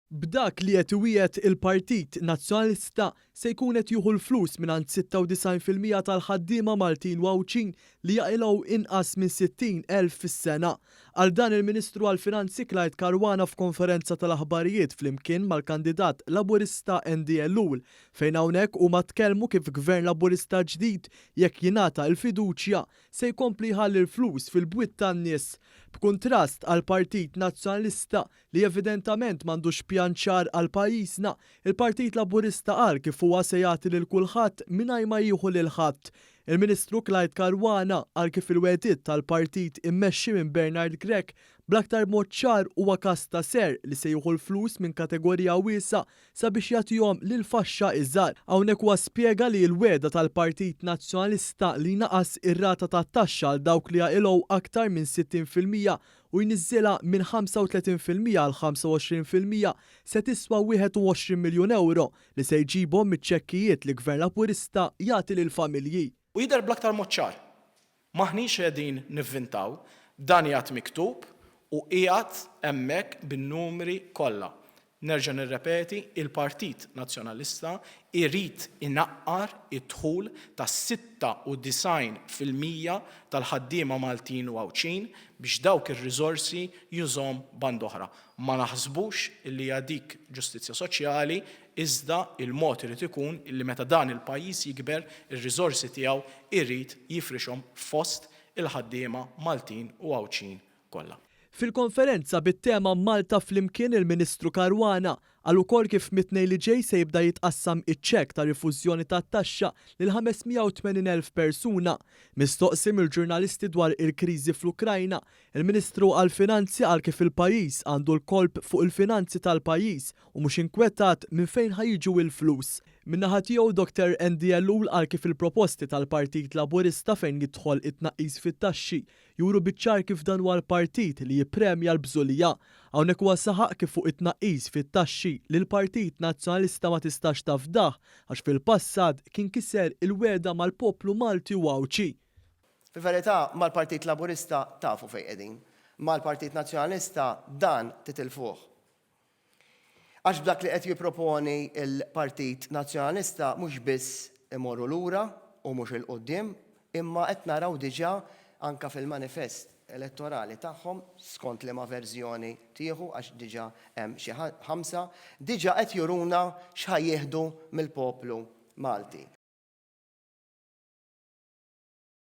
B'dak li qed iwiegħed il-Partit Nazzjonalista se jkun qed jieħu l-flus mingħand 96% tal-ħaddiema Maltin u Għawdxin li jaqilgħu inqas minn 60,000 fis-sena. Qal dan il-Ministru għall-Finanzi Clyde Caruana f'konferenza tal-aħbarijiet flimkien mal-kandidat Laburista Andy Ellul fejn hawnhekk huma tkellmu kif Gvern Laburista ġdid jekk jingħata l-fiduċja se jkompli jħalli l-flus fil-bwiet tan-nies. B'kuntrast għall-Partit Nazzjonalista li evidentament m'għandux pjan ċar għal pajjiżna, il-Partit Laburista qal kif huwa se jagħti lil kulħadd mingħajr ma jieħu lil ħadd. Il-Ministru Clyde Caruana qal kif il-wegħdiet tal-partit immexxi minn Bernard Grech bl-aktar mod ċar huwa każ ta' serq li se jieħu l-flus minn kategorija wiesgħa sabiex jagħtihom lil faxxa iżgħar. Hawnhekk huwa spjega li l-wegħda tal-Partit Nazzjonalista li jnaqqas ir-rata tat-taxxa għal dawk li jaqilgħu aktar minn 60% u jniżżilha minn 35% għal 25% se tiswa 21 miljun ewro li se jġibhom miċ-ċekkijiet li Gvern Laburista jagħti lill-familji. U jidher bl-aktar mod ċar. M'aħniex qegħdin nivvintaw, dan qiegħed miktub u qiegħed hemmhekk bin-numri kollha. Nerġa' nirrepeti, il-Partit Nazzjonalista jrid inaqqar id-dħul ta' 96% tal-ħaddiema Maltin u Għawdxin biex dawk ir-riżorsi jużhom band'oħra. Ma naħsbux illi hija dik ġustizzja soċjali iżda il-mod irid ikun illi meta dan il-pajjiż jikber ir-riżorsi tiegħu jrid jifrixhom fost il-ħaddiema Maltin u Għawdxin kollha. Fil-konferenza bit-tema Malta Flimkien il-Ministru Caruana qal ukoll kif mit-Tnejn li ġej se jibda jitqassam iċ-ċekk ta' rifużjoni tat-taxxa lil 580,000 persuna. Mistoqsi mill-ġurnalisti dwar il-kriżi fl-Ukrajna, il-Ministru għall-Finanzi qal kif il-pajjiż għandu l-kolp fuq il-finanzi tal-pajjiż u mhux inkwetat minn fejn ħa jiġu il-flus. Min-naħa tiegħu Dr Andy Ellul qal kif il-proposti tal-Partit Laburista fejn jidħol it-tnaqqis fit-taxxi juru biċ-ċar kif dan huwa l-partit li jippremja l-bżulija. Hawnhekk huwa saħaq kif fuq it-tnaqqis fit-taxxi li l-Partit Nazzjonalista ma tistax tafdah għax fil-passat kien kiser il-wegħda mal-poplu Malti u Għawdxi. Fil-verità mal-Partit Laburista tafu fejn qegħdin. Mal-Partit Nazzjonalista dan titilfuh. Għax b'dak li qed jipproponi l-Partit Nazzjonalista mhux biss imorru lura u mhux 'il quddiem, imma qed naraw diġà anke fil-manifest elettorali tagħhom, skont liema verżjoni tieħu għax diġà hemm xi ħamsa, diġà qed juruna x'ħa jieħdu mill-poplu Malti.